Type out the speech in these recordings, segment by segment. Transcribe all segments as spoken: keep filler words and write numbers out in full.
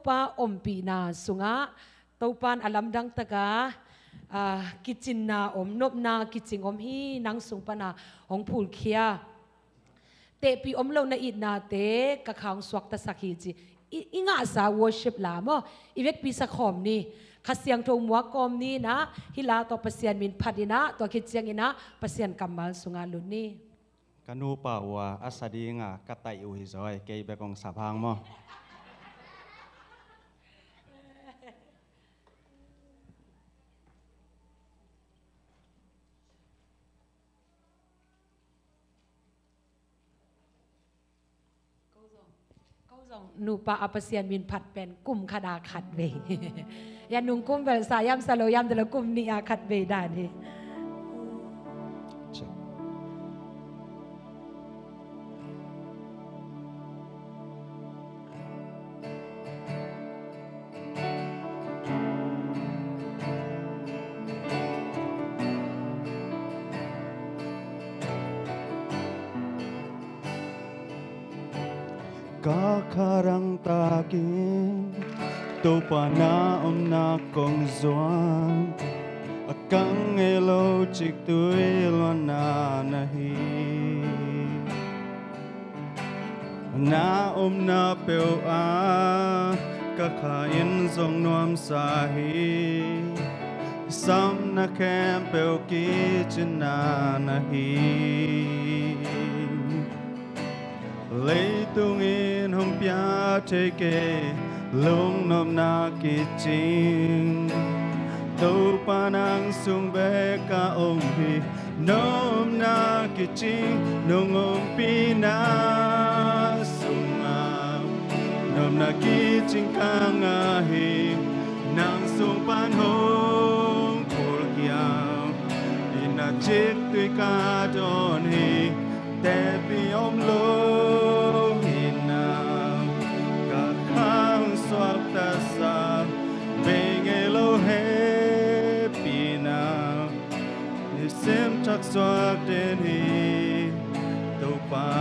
Topa ompihna sungah Topan a lamdang taka, ah, kicinna om, nopna kicing om hi, nang sung pana hong phulkhia. Tehpih om lo na itnate ka kha hong suaktasak hi ci. I, i ngahsa worship la maw, i vekpi sa khawm ni. Kha Siangtho muak kawm ni na, hih la tawh Pasian min phat inah, tua khit cianginah Pasian kammal sungah lut ni. Ka nupa uh a, a sa dinga ka taih uh hi zaw, kei bek hong sap hang maw. Ko zong, ko zong nupa a Pasian min phat pen kum khat a khat vei. Ya nung kum bel sa yam sa lo yam de lo, kum nih a khat vei dan hi. Ka kha dangtakin Topa na omna kong zuan, a kang ngei lo ciktui luanna na hi. Na omna peuh ah ka kha in zong nuamsa hi. Samna khempeuh kicinna na hi. Leitung in hong pia thei kei lungnopna kicing, Topa nang sung bek ka om hi. Nopna kicing nong ompihna sungah, nopna kicing ka ngah hi. Nang sung pan hong phulkhia, i na ciktui ka dawn hi. Tehpih om lo hi na, ka kha hong suaktasak, bei ngei lo hehpihna, nisim thak suak den hi Topa.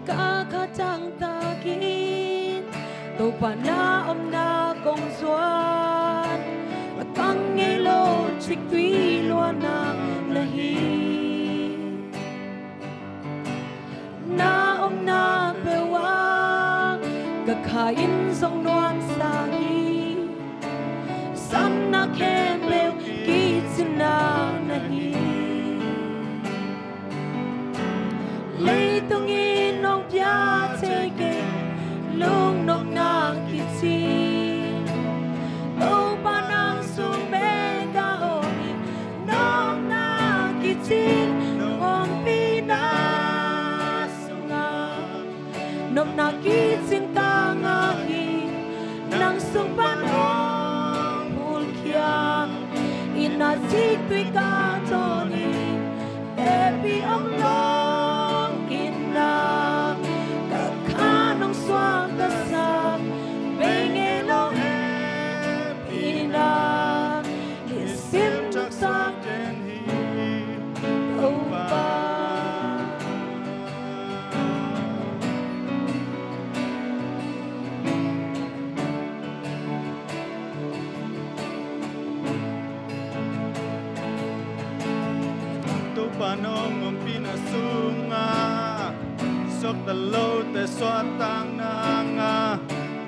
Ka kha dangtakin Topa na omna kong zuan, a kang ngei lo ciktui luanna na hi. Na omna peuh ah ka kha in zong nuamsa hi. Samna khempeuh kicinna na hi. Leitung in hong pia thei kei lungnopna kicing, Topa nang sung bek ka om hi. Nopna kicing nong ompihna sungah, nopna kicing ka ngah hi. Nang sung pan hong phulkhia, i na ciktui ka dawn hi. Tehpih om lo hi na, ka kha hong suaktasak, bei ngei lo hehpihna, nisim thak suak den hi Topa. Topa nong ompihna sungah, suakta lote suahtakna ngah,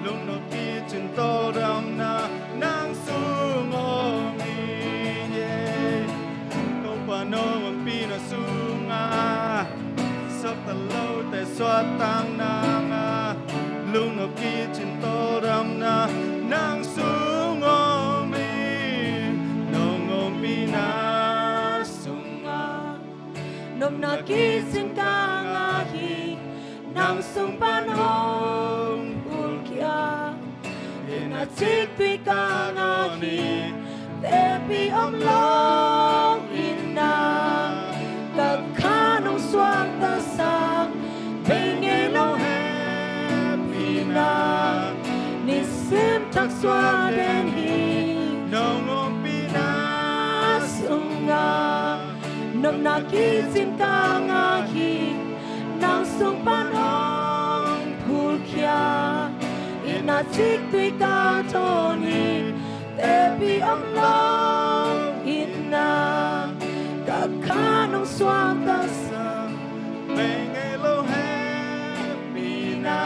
lungnop kicin tawldamna nang sung om hi. Topa nong ompihna sungah, suakta lote suahtakna ngah, lungnop kicin tawldamna nang sung om hi. Nong ompihna sungah, nopna kicin ka ngah hi. Nang sung pan hong phulkhia, i na ciktui ka ngah hi. Tehpih om lo hi na, ka kha hong suaktasak, bei ngei lo hehpihna, nisim thak suak den hi Kicing ka ngah hi, nang sung pan hong phulkhia. Inn ah ciktui ka thawn hi, tepi om lo inn ah ka khan hong suak taksa. Mei ngei lo hehpihna,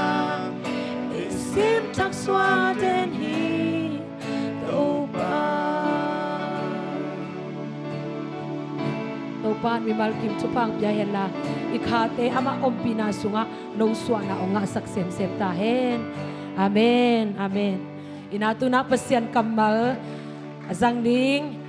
nisim thak suah den hi. Topa, Topa in mimal kim thupha pia henla, i khate amah ompihna sungah nosuahna hong ngahsak semsem ta hen. Amen. Amen. Ina tuna Pasian kammal a zang ding